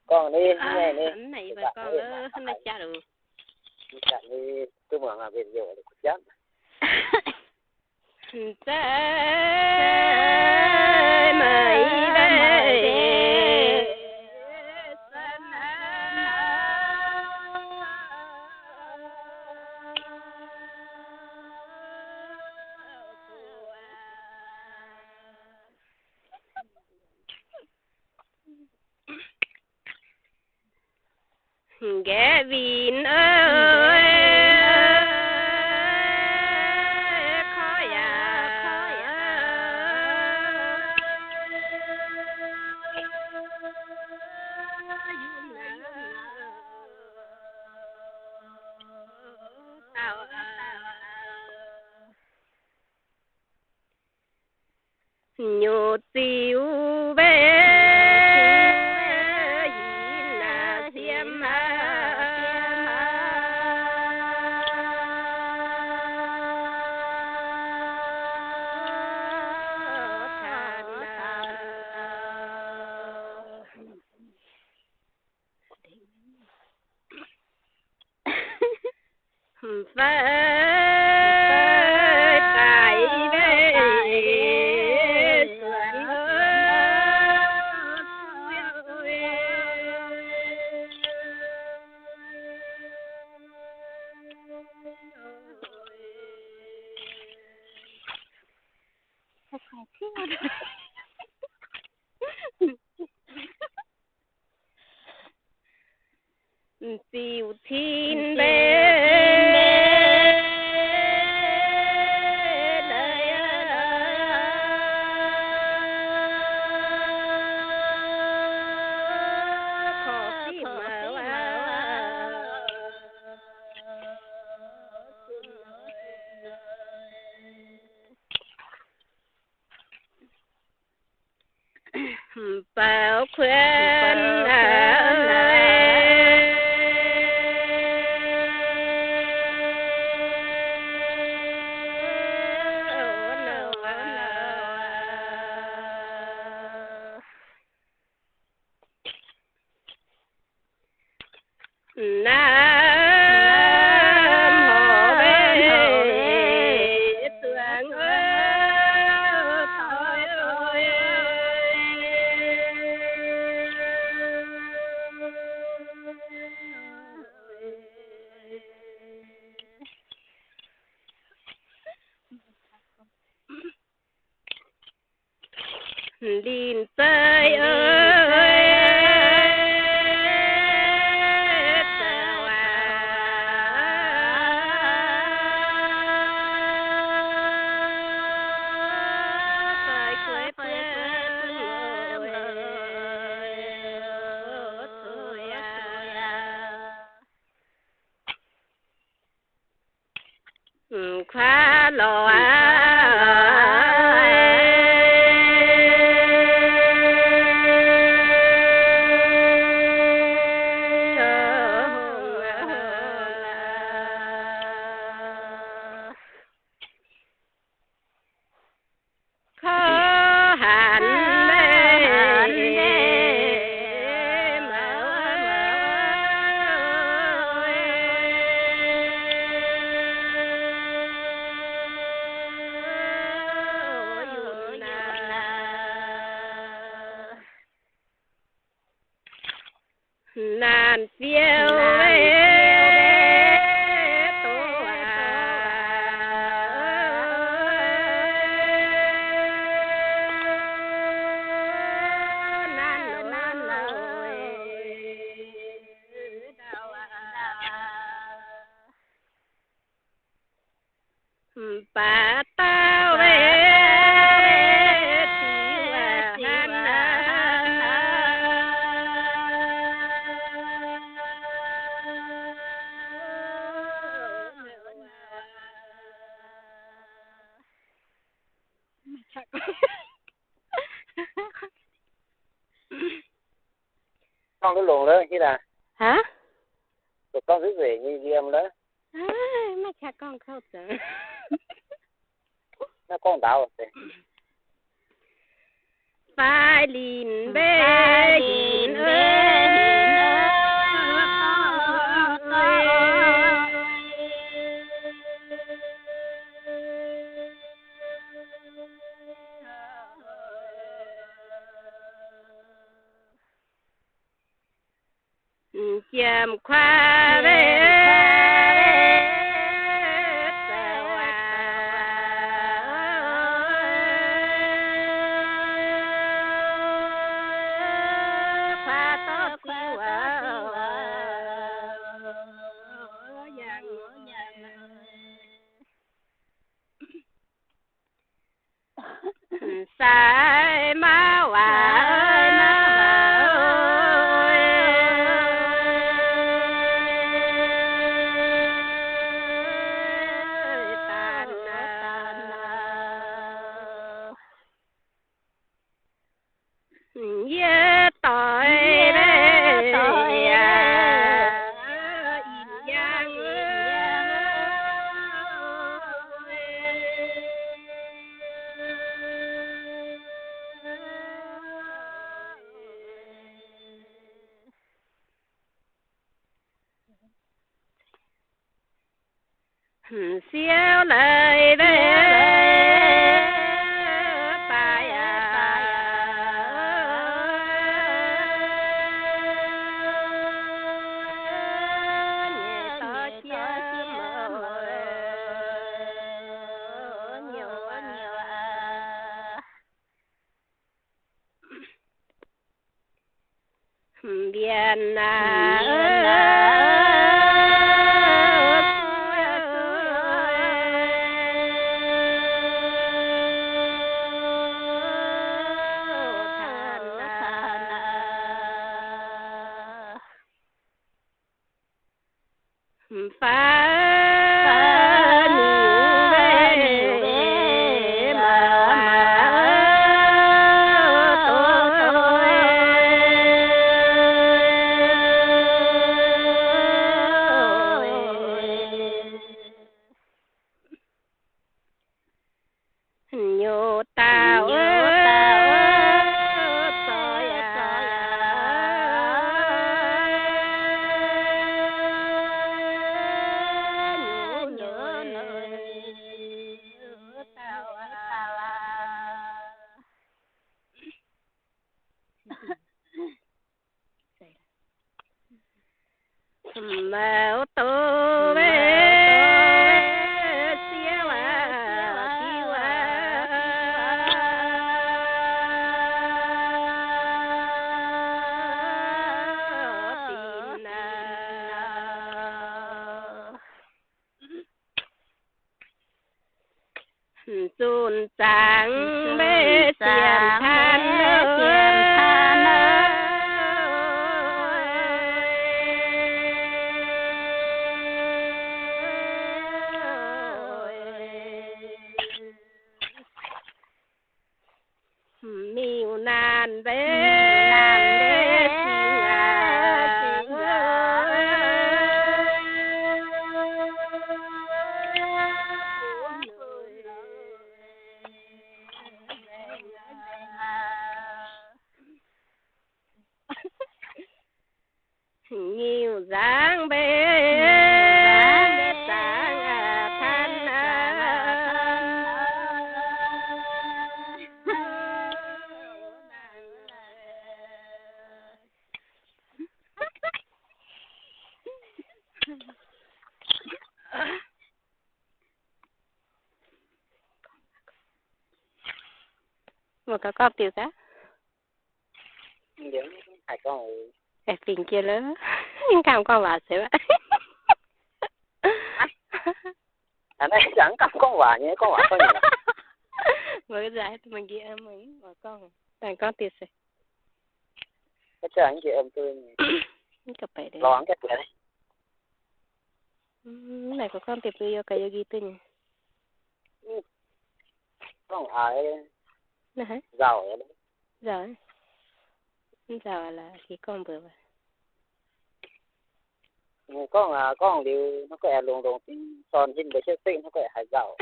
Gorngv ni, mv naaic ni, mv naaic yie mbuo gorngv, mv naaic jaav luc. Mv jaav ni, duqv muangx aqv, mbenc youh la'kuv jaav. Mv zeiz meih deix. Nqaeqv winh aac, korv yaac korv yaac. Nyutc ziux mbeih yinh naaic siem aqv. Mv fai daic mbeih suonx. Ziux cin mbeih leiz aqv, korv-fiqv maux aqv. Mbaux kuonx aqv. Naaiv horpc mbeih zuangx oc. Linh zeiv aac, mv kuaaiv lorz aqv. Korv hanc mbeih maux. Naanc fiou mbeih doqc aqv. Naanc, naanc, naanc. Mv baac dauh mbeih ziux aqv. Gorngv duqv longx lov, Hitv aac. Haaix? Zuqc gorngv nzuqc nzengc nyei yiem lov. Maiv qaqv gorngv kouv zoux. Naaiv gorngv ndaauv deix. Fai linc mbe hinc ov. M'jiem kuaaiv mbe, kuaaiv dorv ziux. M'sai mauv waac, yie doix yaac ih yangh. M'siouv leiz mbe, baaix yaac nyei dorv jiem nyouv. Mbienc aac, mv fai niuc mbe, mv maaih doix. Nyutc dauh mauv douz mbe, siouv aac, siouv aac, binc aac. Zunh zaangc mbe, siemv taan ov. Miuc naanc mbe, sing aac, sing aac. Nyiuh nzangv mbe, zaangv aac, taan aac. Mbuo gauh gorngv diuh gaax. Aengx fingx jiex lorqc. Mv gaengh gorngv waac se. Mbuo zaaix mangc gaax, mangc gorngv, mv gaengh gorngv diuh se. Mv gauh baeqc deix. Mv naaic gorngv diuh bun yie gaax, yie nqi duqv nyei. Nzauh, nzauh, mv nzauh laaix gih gorngv mbuox. Gorngv, gorngv liuz, hnangv gorngv aengx longx-longx dingv, dorn hinv mbuo siepv-siepv, hnangv gorngv aengx haaix nzauh.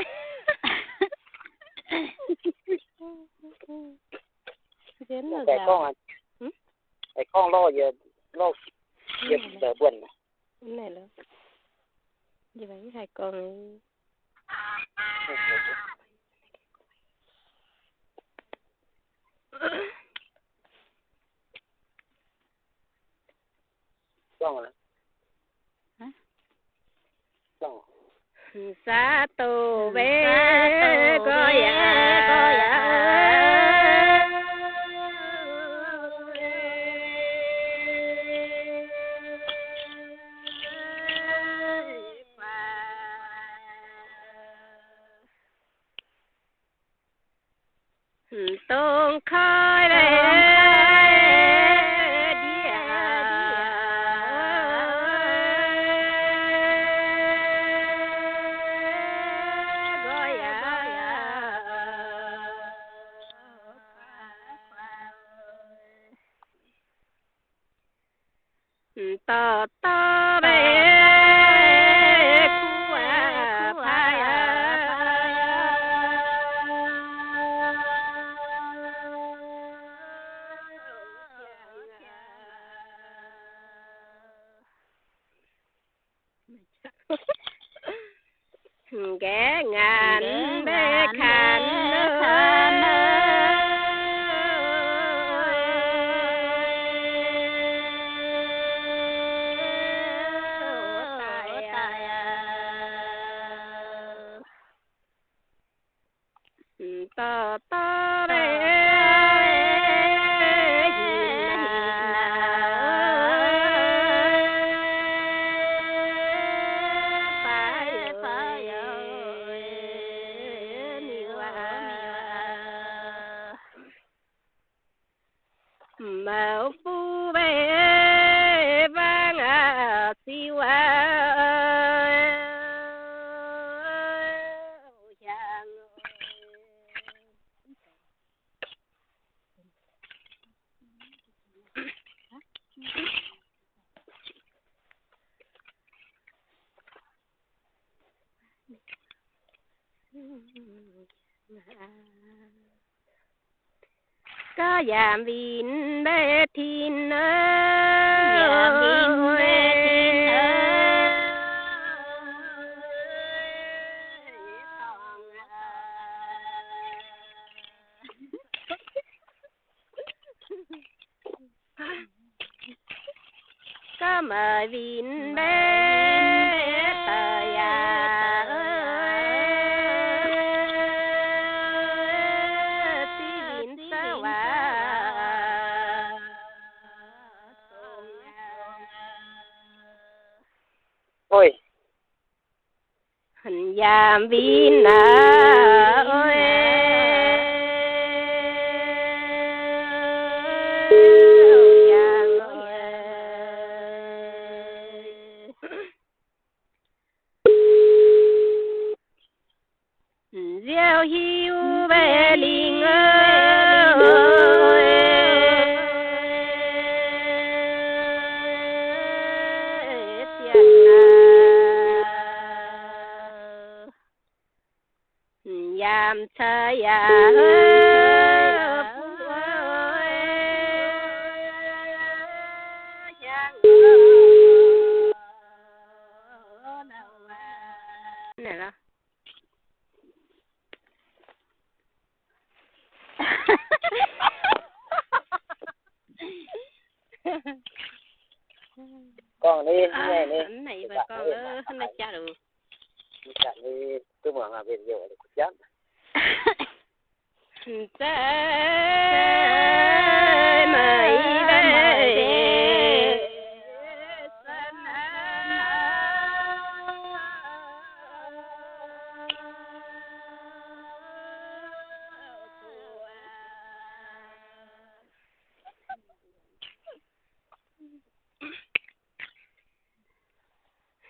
Daaih gorngv, daaih gorngv lorh yie, lorh yie mbuox mbuonx. Yie mv haih gorngv. Gorngv aqv. Gorngv. Saa doqc mbe gorx yaac, gorx yaac. Dongh koi leiz ndiev gorx yaac. Dorh dorh mbe kuv aqv, paaix aqv. Nqaeqv ngaanc mbe kanh, kanh. Dorh dorh mbe hingh naaic, fai youz miuc aqv. Mouc buv mbe bangc aqv, siu aqv, hiaangx. Gorx yaac mbenc mbe tin aqv. Yaac mbenc mbe tin aqv. Gorx maaih win mbe daaih yaac, ziqv win zouv waac dongh aqv. Oi. Yaac mbenc aqv. Oi. Nziouv hiuv mbe lingh aqv. Yaac caux yaac, naaic lorqc. Gorngv ni, naaiv ni, naaiv yie gorngv, naaiv jaav lungh. Zai meih deix.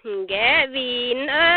Nqaeqv win aqv.